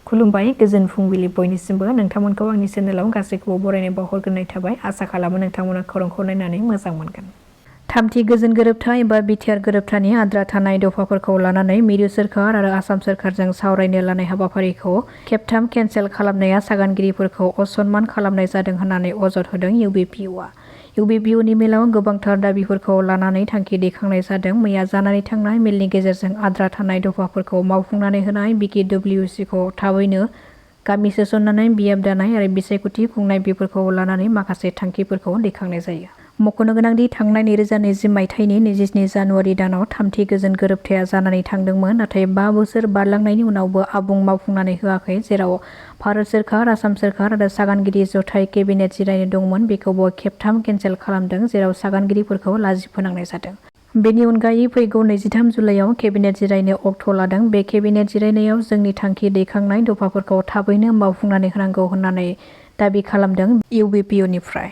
खुलुमबाय गोजोन फुंबिलि बयनिसिमबो नोंथांमोनखौ आंनि चेनेलाव गासैखौबो बरायनाय बावहरग्रोनाय थाबाय। आसा खालामो नोंथांमोना खौरांखौ नायनानै मोजां मोनगोन। थामथि गोजोन गोरोबथा एबा बिटिआर गोरोबथानि आद्रा थानाय दफाफोरखौ लानानै मिरु सोरखार आरो आसाम सोरखारजों सावरायनो लानाय हाबाफारिखौ खेबथाम केन्सेल खालामनाया सागानगिरिफोरखौ असनमान खालामनाय जादों होननानै अजद होदों इउबिपिअआ। इउबिपिअनि मेलाव गोबांथार दाबिफोरखौ लानानै थांखि दैखांनाय जादों। मैया जानानै थांनाय मेलनि गेजेरजों आद्रा थानाय दफाफोरखौ मावफुंनानै होनाय बिकिडब्लिउसिखौ थाबैनो गामि सोसननानै बियाब दानाय आरो बिसायख'थि खुंनाय बेफोरखौ लानानै माखासे थांखिफोरखौ दैखांनाय जायो। मख'नो गोनांदि थांनाय 2020 मायथाइनि 27 जानुवारि दानाव थामथि गोजोन गोरोबथाया जानानै थांदोंमोन, नाथाय 5 बोसोर बारलांनायनि उनावबो आबुं मावफुंनानै होआखै। जेराव भारत सोरखार, आसाम सोरखार आरो सागानगिरि जथाय केबिनेट जिरायनो दंमोन बेखौबो खेबथाम केन्सेल खालामदों, जेराव सागानगिरिफोरखौ लाजि फोनांनाय जादों। बेनि अनगायै फैगौ 23 जुलाइआव केबिनेट जिरायनो अक्ट' लादों। बे केबिनेट जिरायनायाव जोंनि थांखि दैखांनाय दफाफोरखौ थाबैनो मावफुंनानै होनांगौ होननानै दाबि खालामदों इउबिपिअनिफ्राय।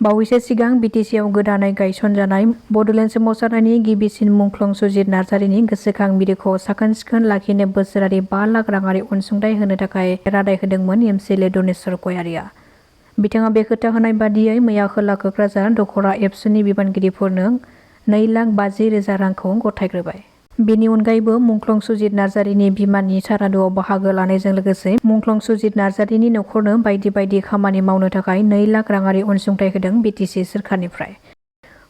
बावैसो सिगां बिटिसिआव गोदानै गायसनजानाय बड'लेण्ड सोमावसारनायनि गिबिसिन मुंख्लं सुजित नार्जारिनि गोसोखां मिरुखौ साखोन-सिखोन लाखिनो बोसोरारि 5 लाख राङारि अनसुंथाइ होनो थाखाय रादाय होदोंमोन एमसिएलए दनेस्वर गयारिया। बिथाङा बे खोथा होनाय बादियै मैया खोला क'क्राझार दख'रा एबसुनि बिबानगिरिफोरनो 2,50,000 रांखौ गथायग्रोबाय। बेनि अनगायैबो मुंख्लं सुजित नार्जारिनि बिमानि सारादुआव बाहागो लानायजों लोगोसे मुंख्लं सुजित नार्जारिनि नखरनो बायदि बायदि खामानि मावनो थाखाय 2 लाख राङारि अनसुंथाइ होदों बिटिसि सोरखारनिफ्राय।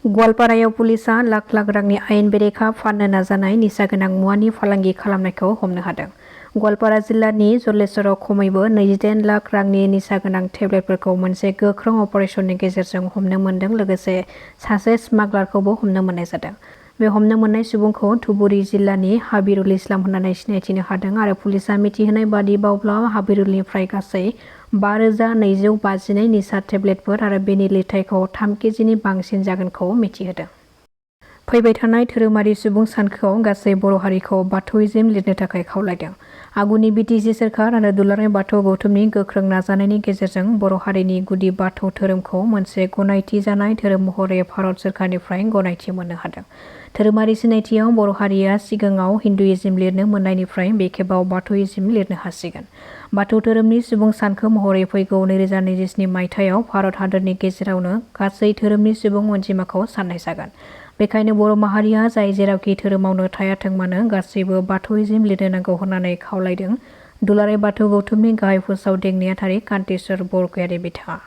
गवालपारायाव पुलिसआ लाख लाख रांनि आयेन बेरेखा फाननो नाजानाय निसागोनां मुवानि फालांगि खालामनायखौ हमनो हादों। गवालपारा जिल्लानि जलेश्वराव खमैबो 28 लाख रांनि निसागोनां टेब्लेटफोरखौ मोनसे गोख्रों अपारेशननि गेजेरजों हमनो मोनदों। लोगोसे सासे स्मागलारखौबो हमनो मोननाय जादों। बे हमनो मोननाय सुबुंखौ धुबुरी जिल्लानि हाबिरुल इस्लाम होननानै सिनायथिनो हादों आरो पुलिसआ मिथिहोनाय बादिबावब्ला हाबिरुलनिफ्राय गासै 5,252 निसा टेब्लेटफोर आरो बेनि लिरथायखौ 3 केजिनि बांसिन जागोनखौ मिथिहोदों। फैबाय थानाय धोरोमारि सुबुं सानखोआव गासै बर' हारिखौ बाथौइज्म लिरनो थाखाय खावलायदों। आगुनि बिटिसि सोरखार आरो दुलाराय बाथौ गौथुमनि गोख्रों नाजानायनि गेजेरजों बर' हारिनि गुदि बाथौ धोरोमखौ मोनसे गनायथि जानाय धोरोम महरै भारत सोरखारनिफ्राय गनायथि मोननो हादों। धोरोमारि सिनायथियाव बर' हारिया सिगाङाव हिन्दुइज्म लिरनो मोननायनिफ्राय बे खेबाव बाथौइज्म लिरनो हासिगोन। बाथौ धोरोमनि सुबुं सानखो महरै फैगौ 2027 मायथाइयाव भारत हादरनि गेजेरावनो गासै धोरोमनि सुबुं अनजिमाखौ साननाय जागोन। बेखायनो बर' माहारिया जाय जेरावखि धोरोमावनो थायाथों मानो गासैबो बाथौइज्म लिरनो नांगौ होननानै खावलायदों दुलाराय बाथौ गौथुमनि गाहाय फोसावदिं नेहाथारि कान्तिस्वर बरगयारि बिथाङा।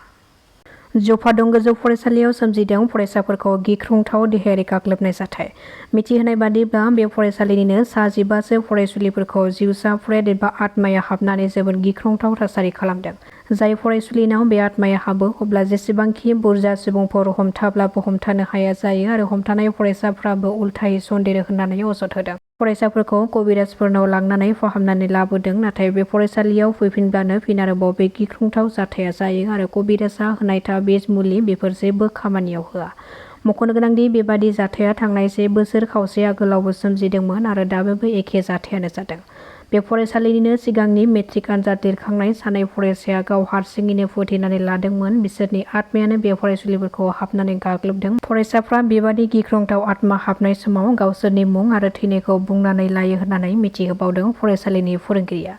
जफादं गोजौ फरायसालियाव सोमजिदों फरायसाफोरखौ गिख्रंथाव देहायारि गाग्लोबनाय जाथाय। मिथिहोनाय बादिब्ला बे फरायसालिनिनो सा 15 फरायसुलिफोरखौ जिउसा प्रेत एबा आत्माया हाबनानै जोबोद गिख्रंथाव थासारि खालामदों। जाय फरायसुलिनाव बे आत्माया हाबो अब्ला जेसेबांखि बुरजा सुबुंफोर हमथाब्लाबो हमथानो हाया जायो आरो हमथानाय फरायसाफ्राबो उल्थायै सन्देरो होननानै अजद होदों। फरायसाफोरखौ कबिराजफोरनाव लांनानै फाहामनानै लाबोदों, नाथाय बे फरायसालियाव फैफिनब्लानो फिन आरोबाव बे गिख्रंथाव जाथाया जायो आरो कबिराजआ होनाय ताबिज मुलि बेफोर जेबो खामानियाव होआ। मख'नो गोनांदि बेबादि जाथाया थांनाय 1 बोसोर खावसे आगोलावबो सोमजिदोंमोन आरो दाबो बे एखे जाथायानो जादों। बे फरायसालिनिनो सिगांनि मेट्रिक आनजाद लिरखांनाय सानै फरायसाया गाव हारसिङैनो फोथैनानै लादोंमोन। बिसोरनि आत्मायानो बे फरायसुलिफोरखौ हाबनानै गाग्लोबदों। फरायसाफ्रा बेबादि गिख्रंथाव आत्मा हाबनाय समाव गावसोरनि मुं आरो थैनायखौ बुंनानै लायो होननानै मिथिहोबावदों फरायसालिनि फोरोंगिरिया।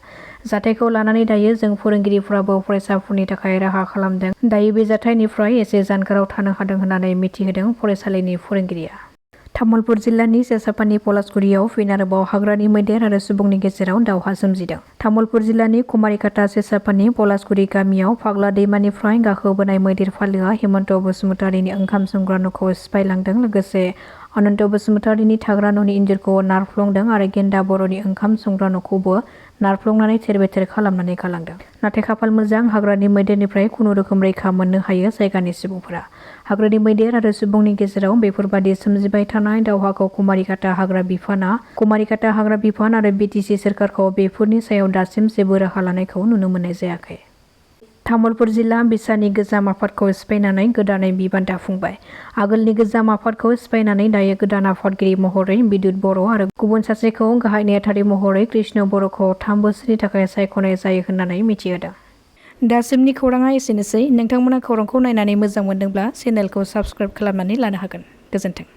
जाथायखौ लानानै दायो जों फोरोंगिरिफ्राबो फरायसाफोरनि थाखाय राहा खालामदों। दायो बे जाथायनिफ्राय एसे जानगाराव थानो हादों होननानै मिथिहोदों फरायसालिनि फोरोंगिरिया। तामुलपुर जिल्लानि सेसापानि पलासगुरियाव फिन आरोबाव हाग्रानि मैदेर आरो सुबुंनि गेजेराव दावहा सोमजिदों। तामुलपुर जिल्लानि कुमारिकाटा सेसापानि पलासगुरि गामियाव फाग्ला दैमानिफ्राय गाखोबोनाय मैदेर फालोआ हेमन्त बसुमतारिनि ओंखाम संग्रा न'खौ सिफायलांदों। लोगोसे अनन्त बसुमतारिनि थाग्रा न'नि इन्जुरखौ नारफ्लंदों आरो गेन्दा बर'नि ओंखाम संग्रा न'खौबो नारफ्लंनानै थेर-बेथेर खालामनानै गालांदों। नाथाय खाफाल मोजां हाग्रानि मैदेरनिफ्राय खुनुरुखुम रैखा मोननो हायो जायगानि सुबुंफोरा। हाग्रानि मैदेर आरो सुबुंनि गेजेराव बेफोरबादि सोमजिबाय थानाय दावहाखौ कुमारिकाटा हाग्रा बिफान आरो बिटिसि सोरखारखौ बेफोरनि सायाव दासिम जेबो राहा लानायखौ नुनो मोननाय जायाखै। तामुलपुर जिल्ला बिसानि गोजाम आफादखौ सिफायनानै गोदानै बिबान दाफुंबाय। आगोलनि गोजाम आफादखौ सिफायनानै दायो गोदान आफादगिरि महरै बिदुत बर' आरो गुबुन सासेखौ गाहाय नेहाथारि महरै कृष्ण बर'खौ 3 बोसोरनि थाखाय सायख'नाय जायो होननानै मिथिहोदों। दासिमनि खौराङा एसेनोसै। नोंथांमोना खौरांखौ नायनानै मोजां मोनदोंब्ला चेनेलखौ साबस्क्राइब खालामनानै लानो हागोन। गोजोन्थों।